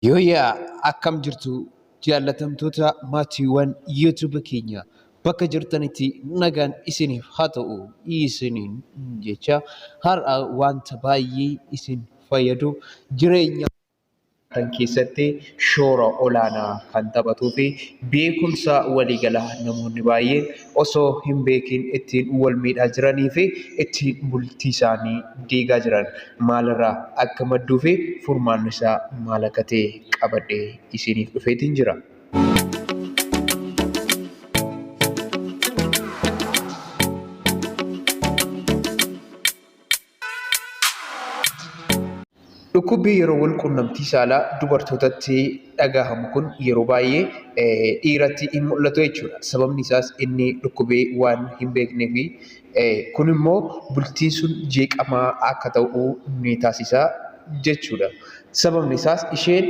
Yooyyaa akkam jirtu jaallatamtoota maatiiwwan YouTube keenya bakka jirtanitti nagaan isiniif haa ta'u isiniin jecha har'a wanta baay'ee isin fayyadu jireenya kan keessatti shoora olaanaa kan taphatuu fi beekumsa waliigalaa namoonni baay'een osoo hin beekin ittiin wal miidhaa jiranii fi ittiin bultii isaanii diigaa jiran maalirraa akka madduu fi furmaanni isaa maal akka ta'e qabadhee isiniif dhufeetiin jira. Dhukkubbii yeroo wal quunnamtii saalaa dubartootatti dhagahamu kun yeroo baay'ee dhiiratti hin mul'atu jechuudha. Sababni isaas inni dhukkubee waan hin beekneefi kun immoo bultiin sun jeeqamaa akka ta'u ni taasisa jechuudha. Sababni isaas isheen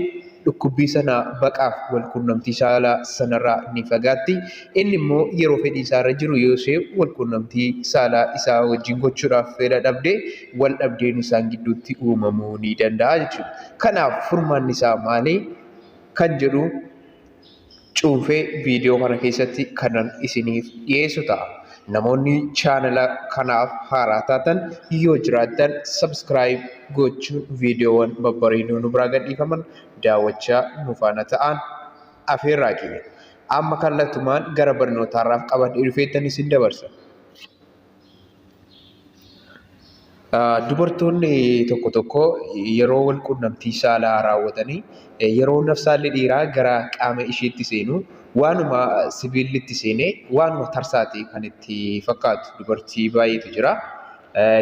dhukkubbii sana baqaaf wal quunnamtii saalaa sanarraa ni fagaatti. Inni immoo yeroo fedhii isaarra jiru yoo ishee wal quunnamtii saalaa isaa wajjin gochuudhaaf fedha dhabde wal dhabdeen isaan gidduutti uumamuu ni danda'a jechuudha. Kanaaf furmaanni isaa maali kan jedhu cuunfee viidiyoo kana keessatti kanan isiniif dhiyeessu ta'a. Namoonni chaanala kanaaf haaraa taatan yoo jiraattan subscribe gochuun viidiyoowwan babbareedoo nu biraa gadhiifaman daawwachaa nu faana ta'aan afeerraa keenya. Amma kallattumaan gara barnoota har'aaf qabadhee dhufeettan isin dabarsa. Dubartoonni tokko tokko yeroo wal quunnamtii saalaa raawwatanii yeroo nafsaalli dhiiraa gara qaama isheetti seenu waanuma sibiilli itti seenee waanuma tarsaati kan itti fakkaatu dubartii baay'eetu jira.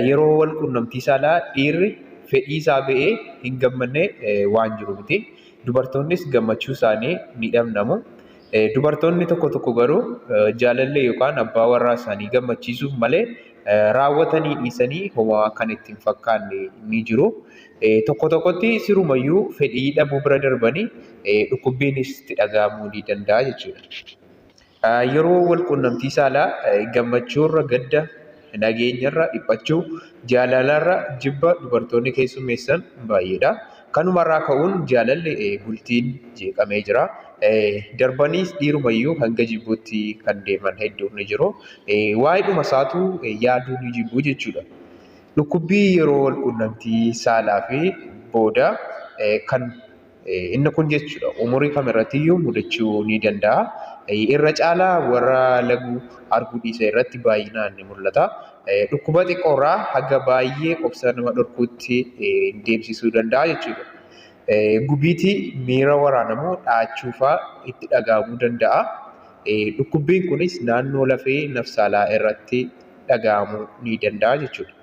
Yeroo wal quunnamtii saalaa dhiirri fedhii isaa ba'ee hin gammanne waan jiru miti. Dubartoonnis gammachuu isaanii ni dhamdhamu. Dubartoonni tokko tokko garuu jaalallee yookaan abbaa warraa isaanii gammachiisuuf malee raawwatanii dhiisanii homaa kan itti hin fakkaanne ni jiru. Tokko tokkotti sirumayyuu fedhii dhabuu bira darbanii dhukkubbiinis itti dhaga'amuu ni danda'a jechuudha. Yeroo wal quunnamtii saalaa gammachuurra gadda, nageenyarra dhiphachuu, jaalalarra jibba dubartoonni keessummeessan baay'eedha. Kanumarraa ka'uun jaalalli bultiin jeeqamee jira. Darbaniis dhiirumayyuu hanga jibbuutti kan deeman hedduun ni jiru. Waa'eedhuma isaatu yaaduu ni jibbu jechuudha. Dhukkubbii yeroo wal quunnamtii saalaa fi booda kan Inni kun jechuudha umurii kamirrattiyyuu mudachuu ni danda'a. Irra caalaa warra laguu arguu dhiise irratti baay'inaan ni mul'ata. Dhukkuba xiqqoorraa haga baay'ee obsa nama dhorkuutti deemsisuu danda'a jechuudha. Gubiitii miira waraanamuu dha'achuu fa'aa itti dhaga'amuu danda'a. Dhukkubbiin kunis naannoo lafee nafsaalaa irratti dhaga'amuu ni danda'a jechuudha.